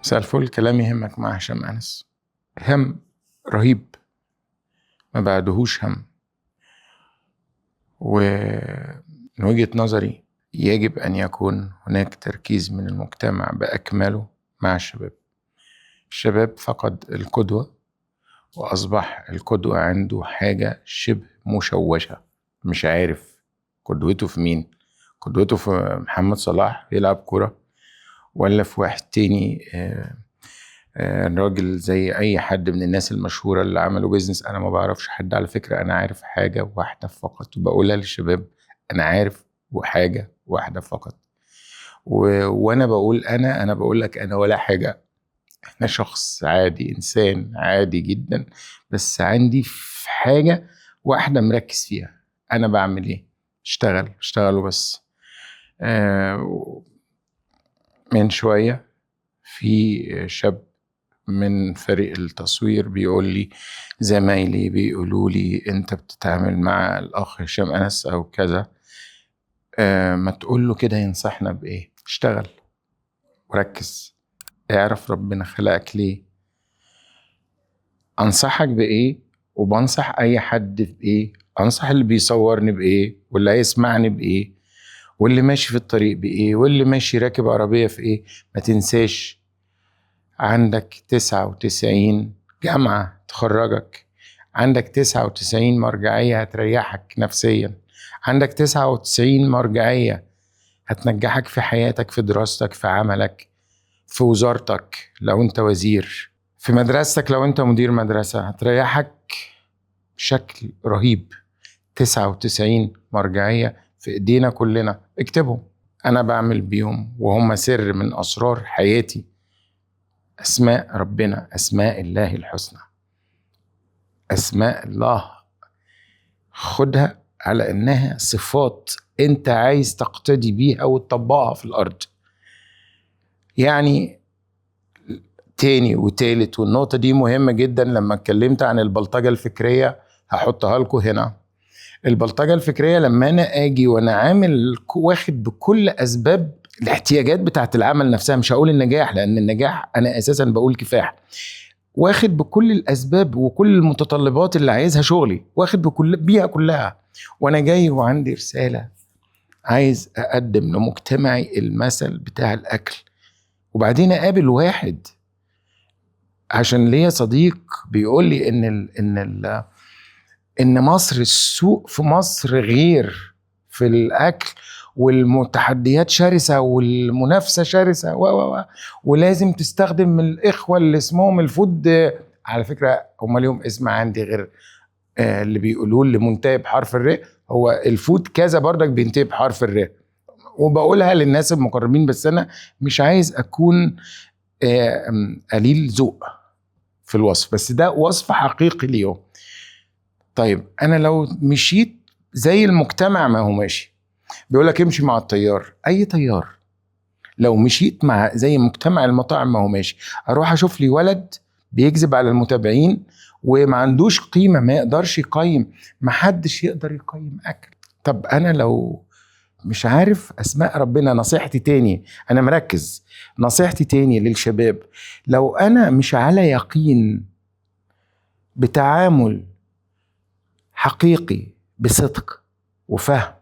مساء الفل. كلام يهمك مع هشام أنس. هم رهيب ما بعدهوش هم، ومن وجهة نظري يجب أن يكون هناك تركيز من المجتمع بأكمله مع الشباب. الشباب فقد القدوة، وأصبح القدوة عنده حاجة شبه مشوشة، مش عارف قدوته في مين. قدوته في محمد صلاح يلعب كرة، ولا في واحد تاني راجل زي أي حد من الناس المشهورة اللي عملوا business. أنا ما بعرفش حد على فكرة، أنا عارف حاجة واحدة فقط وبقولها للشباب، أنا عارف وحاجة واحدة فقط. وأنا بقول أنا بقول لك أنا ولا حاجة، أنا شخص عادي، إنسان عادي جدا، بس عندي في حاجة واحدة مركز فيها. أنا بعمل إيه؟ اشتغل، اشتغل وبس. من شوية في شاب من فريق التصوير بيقول لي، زمايلي بيقولوا لي انت بتتعامل مع الاخ هشام انس او كذا، ما تقول له كده ينصحنا بايه؟ اشتغل وركز، اعرف ربنا خلقك ليه. انصحك بايه؟ وبنصح اي حد بايه؟ انصح اللي بيصورني بايه، واللي هيسمعني بايه، واللي ماشي في الطريق بايه، واللي ماشي راكب عربية في ايه. ما تنساش عندك 99 جامعة تخرجك، عندك 99 مرجعية هتريحك نفسيا، عندك 99 مرجعية هتنجحك في حياتك، في دراستك، في عملك، في وزارتك لو انت وزير، في مدرستك لو انت مدير مدرسة، هتريحك بشكل رهيب. 99 مرجعية في ايدينا كلنا، اكتبهم. انا بعمل بيهم وهم سر من اسرار حياتي. اسماء ربنا، اسماء الله الحسنى، اسماء الله، خدها على انها صفات انت عايز تقتدي بيها وتطبقها في الارض. يعني تاني وتالت، والنقطة دي مهمة جدا، لما اتكلمت عن البلطجة الفكرية هحطها لكم هنا. البلطجة الفكرية لما أنا أجي وأنا عامل واخد بكل أسباب الاحتياجات بتاعت العمل نفسها، مش هقول النجاح لأن النجاح أنا أساسا بقول كفاح، واخد بكل الأسباب وكل المتطلبات اللي عايزها شغلي، واخد بكل بيها كلها، وأنا جاي وعندي رسالة عايز أقدم لمجتمعي المثل بتاع الأكل. وبعدين أقابل واحد عشان ليا صديق بيقول لي إن مصر، السوق في مصر غير في الأكل، والمتحديات شرسة والمنافسة شرسة و ولازم تستخدم الإخوة اللي اسمهم الفود. على فكرة هم ليهم اسم عندي غير اللي بيقولوه اللي منتهي بحرف الر، هو الفود كذا بردك بينتهي بحرف الر، وبقولها للناس المقربين، بس أنا مش عايز أكون قليل ذوق في الوصف، بس ده وصف حقيقي ليهم. طيب أنا لو مشيت زي المجتمع ما هو ماشي، بيقولك امشي مع التيار، أي تيار، لو مشيت مع زي مجتمع المطاعم ما هو ماشي، أروح أشوف لي ولد بيكذب على المتابعين وما عندوش قيمة، ما يقدرش يقيم، ما حدش يقدر يقيم أكل. طب أنا لو مش عارف أسماء ربنا، نصيحتي تاني، أنا مركز، نصيحتي تاني للشباب، لو أنا مش على يقين بتعامل حقيقي بصدق وفهم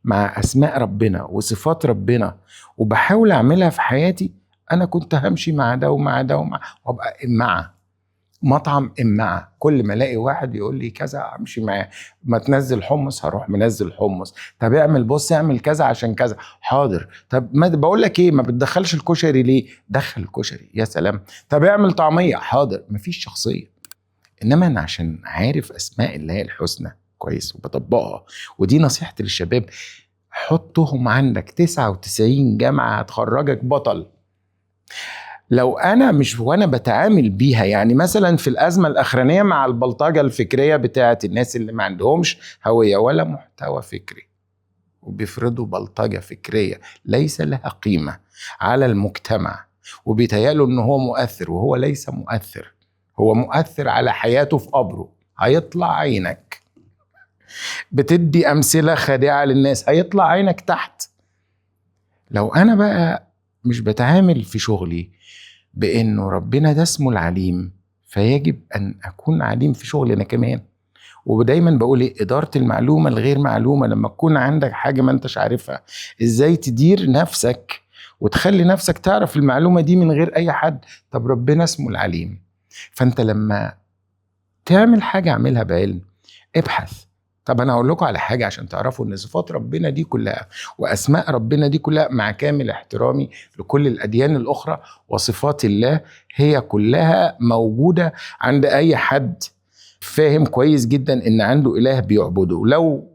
مع أسماء ربنا وصفات ربنا وبحاول أعملها في حياتي، أنا كنت همشي مع ده ومع ده ومع، وأبقى إمعة مطعم إمعة. كل ما ألاقي واحد يقول لي كذا أمشي معاه، ما تنزل حمص هروح منزل حمص، طب اعمل بص اعمل كذا عشان كذا، حاضر، طب ما بقول لك إيه، ما بتدخلش الكشري ليه؟ دخل الكشري، يا سلام، طب اعمل طعمية، حاضر. مفيش شخصية. إنما أنا عشان عارف أسماء الله الحسنى كويس وبطبقها، ودي نصيحتي للشباب، حطهم عندك. 99 جامعة هتخرجك بطل. لو أنا مش وأنا بتعامل بيها، يعني مثلا في الأزمة الأخرانية مع البلطجة الفكرية بتاعت الناس اللي ما عندهمش هوية ولا محتوى فكري وبيفرضوا بلطجة فكرية ليس لها قيمة على المجتمع، وبيتهيأله إن هو مؤثر وهو ليس مؤثر، هو مؤثر على حياته في قبره، هيطلع عينك. بتدي أمثلة خادعة للناس، هيطلع عينك تحت. لو أنا بقى مش بتعامل في شغلي بانه ربنا ده اسمه العليم، فيجب ان اكون عليم في شغلي انا كمان. ودايما بقول ايه؟ ادارة المعلومة الغير معلومة. لما تكون عندك حاجة ما انتش عارفها، ازاي تدير نفسك وتخلي نفسك تعرف المعلومة دي من غير اي حد؟ طب ربنا اسمه العليم، فانت لما تعمل حاجة اعملها بعلم، ابحث. طب انا هقول لكم على حاجة عشان تعرفوا ان صفات ربنا دي كلها واسماء ربنا دي كلها، مع كامل احترامي لكل الاديان الاخرى، وصفات الله هي كلها موجودة عند اي حد فاهم كويس جدا ان عنده اله بيعبده. لو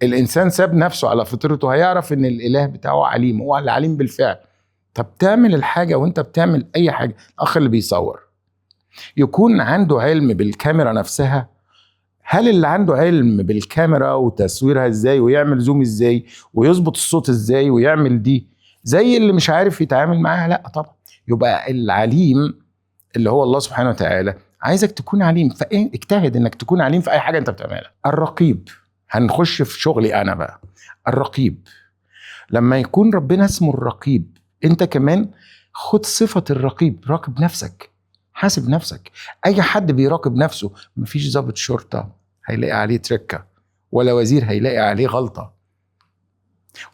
الانسان ساب نفسه على فطرته هيعرف ان الاله بتاعه عليم، هو العليم بالفعل. طب تعمل الحاجة وانت بتعمل اي حاجة، الاخ اللي بيصور يكون عنده علم بالكاميرا نفسها. هل اللي عنده علم بالكاميرا وتصويرها ازاي ويعمل zoom ازاي ويظبط الصوت ازاي ويعمل دي زي اللي مش عارف يتعامل معاها؟ لا طبعا. يبقى العليم اللي هو الله سبحانه وتعالى عايزك تكون عليم، فاجتهد انك تكون عليم في اي حاجة انت بتعملها. الرقيب، هنخش في شغلي انا بقى. الرقيب، لما يكون ربنا اسمه الرقيب، انت كمان خد صفة الرقيب، راقب نفسك، حاسب نفسك. اي حد بيراقب نفسه، مفيش ضابط شرطه هيلاقي عليه تركه، ولا وزير هيلاقي عليه غلطه،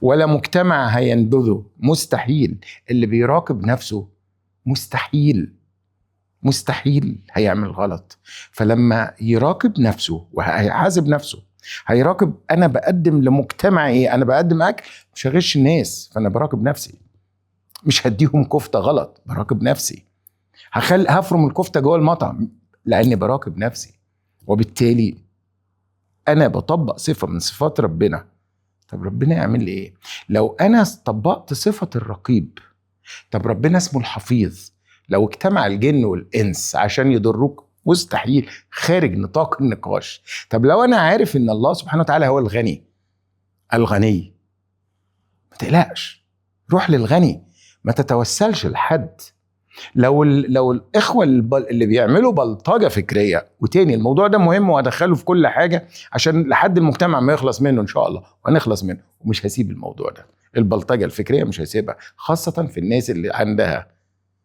ولا مجتمع هينبذه، مستحيل. اللي بيراقب نفسه مستحيل مستحيل هيعمل غلط. فلما يراقب نفسه وهيحاسب نفسه، هيراقب انا بقدم لمجتمع ايه، انا بقدم اكل مش هغش الناس، فانا براقب نفسي، مش هديهم كفته غلط، براقب نفسي، هفرم الكفتة جوه المطعم لاني براقب نفسي. وبالتالي انا بطبق صفة من صفات ربنا. طب ربنا يعمل لي ايه لو انا طبقت صفة الرقيب؟ طب ربنا اسمه الحفيظ، لو اجتمع الجن والانس عشان يضروك مستحيل، خارج نطاق النقاش. طب لو انا عارف ان الله سبحانه وتعالى هو الغني الغني، ما تقلقش، روح للغني، ما تتوسلش لحد. لو الاخوة اللي بيعملوا بلطجه فكرية، وتاني الموضوع ده مهم وهدخله في كل حاجة عشان لحد المجتمع ما يخلص منه ان شاء الله، وهنخلص منه ومش هسيب الموضوع ده. البلطجه الفكرية مش هسيبها، خاصة في الناس اللي عندها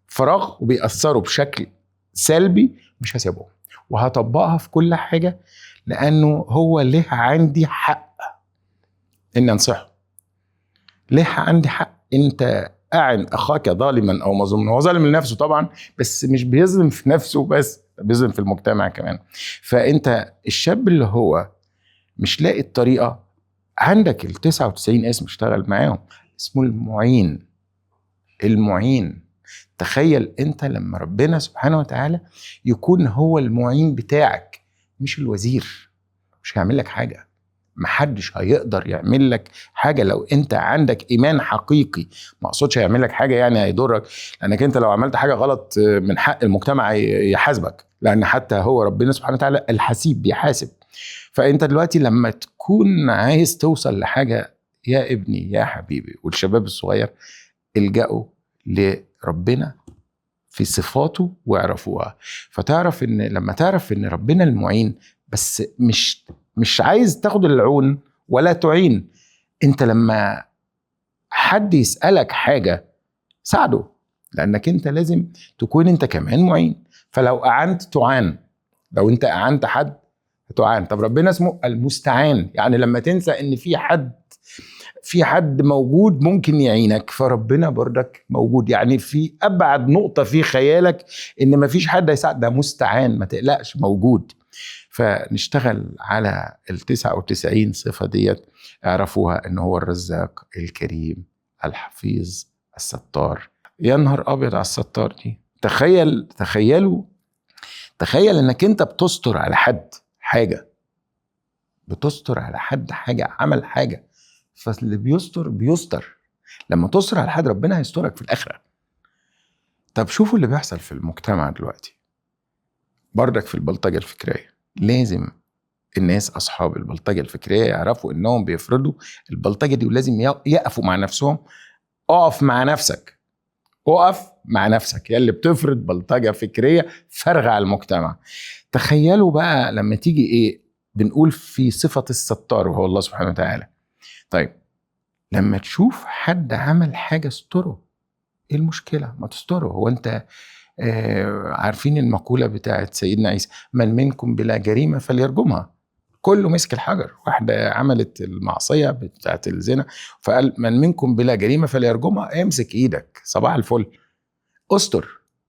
فراغ وبيأثروا بشكل سلبي، مش هسيبهم وهطبقها في كل حاجة، لانه هو له عندي حق ان انصحه، له عندي حق. انت أعن أخاك ظالما أو مظلوما، هو ظالم لنفسه طبعا، بس مش بيظلم في نفسه بس، بيظلم في المجتمع كمان. فأنت الشاب اللي هو مش لاقي الطريقة، عندك ال 99 اسم اشتغل معاهم، اسمه المعين. المعين، تخيل أنت لما ربنا سبحانه وتعالى يكون هو المعين بتاعك، مش الوزير، مش هيعمل لك حاجة، محدش هيقدر يعمل لك حاجة لو انت عندك ايمان حقيقي. ما اقصدش هيعمل لك حاجة يعني هيضرك، لانك انت لو عملت حاجة غلط من حق المجتمع يحاسبك، لان حتى هو ربنا سبحانه وتعالى الحسيب بيحاسب. فانت دلوقتي لما تكون عايز توصل لحاجة، يا ابني يا حبيبي والشباب الصغير، الجأوا لربنا في صفاته واعرفوها. فتعرف ان لما تعرف ان ربنا المعين، بس مش عايز تاخد العون ولا تعين. انت لما حد يسألك حاجة ساعده، لانك انت لازم تكون انت كمان معين. فلو اعنت تعان، لو انت اعنت حد تعان. طب ربنا اسمه المستعان، يعني لما تنسى ان في حد موجود ممكن يعينك، فربنا بردك موجود. يعني في ابعد نقطة في خيالك ان مفيش حد هيساعد، ده مستعان، ما تقلقش موجود. فنشتغل على ال 99 صفة ديت، اعرفوها ان هو الرزاق الكريم الحفيظ الستار. يا نهار ابيض على الستار دي. تخيل، تخيلوا، تخيل انك انت بتستر على حد حاجة، بتستر على حد حاجة، عمل حاجة، فاللي بيستر بيستر. لما تستر على حد ربنا هيسترك في الآخرة. طب شوفوا اللي بيحصل في المجتمع دلوقتي بردك في البلطجة الفكرية. لازم الناس أصحاب البلطجة الفكرية يعرفوا إنهم بيفرضوا البلطجة دي، ولازم يقفوا مع نفسهم. اقف مع نفسك، اقف مع نفسك يا اللي بتفرض بلطجة فكرية فارغة على المجتمع. تخيلوا بقى لما تيجي إيه، بنقول في صفة الستار وهو الله سبحانه وتعالى. طيب لما تشوف حد عمل حاجة استره، ايه المشكلة؟ ما تستره. هو انت عارفين المقولة بتاعت سيدنا عيسى، من منكم بلا جريمة فليرجمها. كله مسك الحجر، واحدة عملت المعصية بتاعت الزنا فقال من منكم بلا جريمة فليرجمها، امسك ايدك، صباح الفل، استر.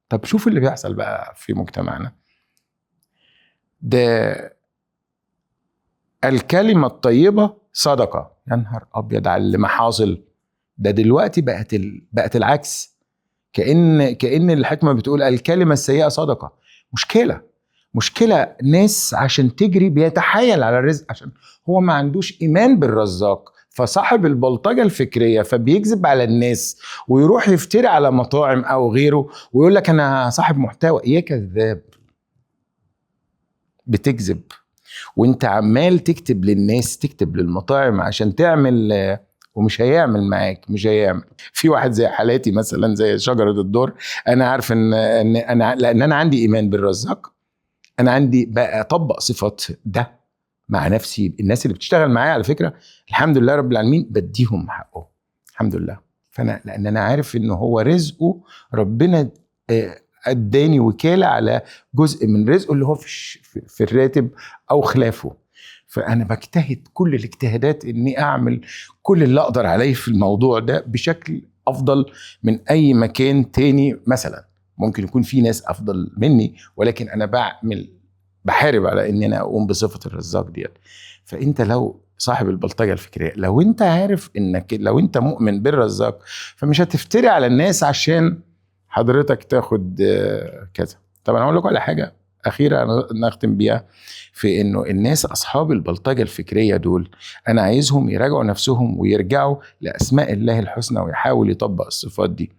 طب شوف اللي بيحصل بقى في مجتمعنا ده، الكلمة الطيبة صدقة. يا نهار أبيض على اللي ما حاصل ده. دلوقتي بقت العكس، كأن الحكمة بتقول الكلمة السيئة صدقة. مشكلة ناس عشان تجري بيتحايل على الرزق، عشان هو ما عندوش إيمان بالرزاق، فصاحب البلطجة الفكرية فبيكذب على الناس ويروح يفتري على مطاعم أو غيره ويقول لك أنا صاحب محتوى. يا كذاب، بتكذب وانت عمال تكتب للناس، تكتب للمطاعم عشان تعمل، ومش هيعمل معاك، مش هيعمل. في واحد زي حالاتي مثلا، زي شجرة الدر، انا عارف ان انا لان انا عندي ايمان بالرزاق، انا عندي بقى اطبق صفات ده مع نفسي. الناس اللي بتشتغل معايا على فكرة الحمد لله رب العالمين بديهم حقه الحمد لله. فانا لان انا عارف ان هو رزقه ربنا اداني وكالة على جزء من رزقه اللي هو في الراتب او خلافه، فانا بجتهد كل الاجتهادات اني اعمل كل اللي اقدر عليه في الموضوع ده بشكل افضل من اي مكان تاني. مثلا ممكن يكون في ناس افضل مني، ولكن انا بحارب على ان انا اقوم بصفة الرزاق ديت. فانت لو صاحب البلطجه الفكرية، لو انت عارف انك لو انت مؤمن بالرزاق، فمش هتفتري على الناس عشان حضرتك تاخد كذا. طب انا اقول لكم على حاجة اخيرة نختم بيها، في انه الناس اصحاب البلطجه الفكرية دول انا عايزهم يراجعوا نفسهم ويرجعوا لاسماء الله الحسنى ويحاول يطبق الصفات دي.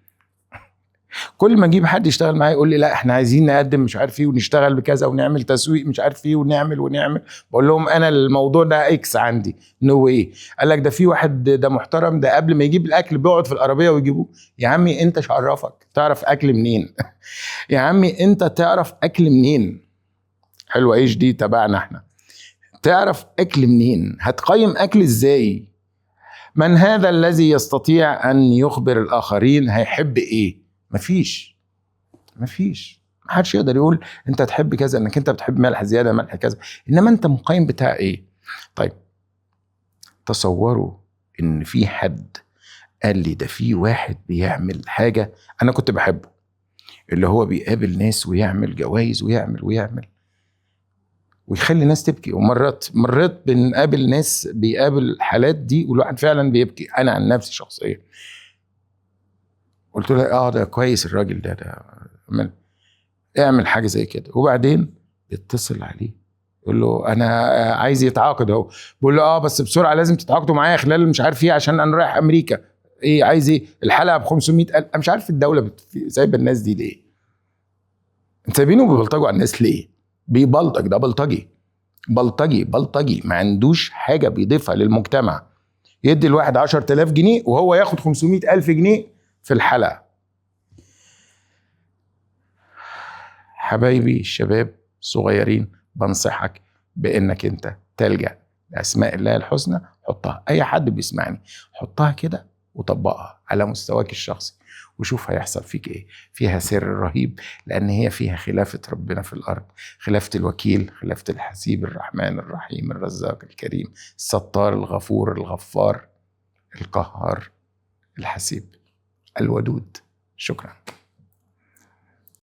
كل ما اجيب حد يشتغل معايا يقول لي لا احنا عايزين نقدم مش عارف ايه ونشتغل بكذا ونعمل تسويق مش عارف ايه ونعمل، بقول لهم انا الموضوع ده X عندي no way. قال لك ده في واحد ده محترم، ده قبل ما يجيب الاكل بيقعد في العربية ويجيبوه. يا عمي انت ايش عرفك تعرف اكل منين؟ يا عمي انت تعرف اكل منين؟ حلوة ايش دي تبعنا احنا. تعرف اكل منين؟ هتقيم اكل ازاي؟ من هذا الذي يستطيع ان يخبر الاخرين هيحب ايه؟ مفيش، محدش يقدر يقول انت تحب كذا، انك انت بتحب ملح زيادة، ملح كذا، انما انت مقيم بتاع ايه؟ طيب تصوروا ان في حد قال لي ده في واحد بيعمل حاجة انا كنت بحبه، اللي هو بيقابل ناس ويعمل جوائز ويعمل ويعمل ويخلي الناس تبكي. ومرات بنقابل ناس بيقابل الحالات دي والواحد فعلا بيبكي. انا عن نفسي شخصيا قلت له ده كويس الراجل ده اعمل حاجة زي كده. وبعدين بيتصل عليه يقول له انا عايز يتعاقد اهو، بيقول له بس بسرعة لازم تتعاقدوا معايا خلال مش عارف ايه عشان انا رايح امريكا. ايه عايز ايه؟ الحلقة ب 500,000. انا مش عارف الدولة سايبه الناس دي ليه؟ انت سايبينهم بيبلطجوا على الناس ليه؟ بيبلطج، ده بلطجي بلطجي بلطجي، ما عندوش حاجة بيضيفها للمجتمع. يدي الواحد 10,000 جنيه وهو ياخد 500,000 جنيه في الحلقة. حبايبي الشباب الصغيرين، بنصحك بانك انت تلجأ لأسماء الله الحسنى. حطها، اي حد بيسمعني حطها كده وطبقها على مستواك الشخصي وشوف هيحصل فيك ايه. فيها سر رهيب، لان هي فيها خلافة ربنا في الارض، خلافة الوكيل، خلافة الحسيب، الرحمن الرحيم، الرزاق الكريم، الستار الغفور الغفار القهار الحسيب الودود. شكرا.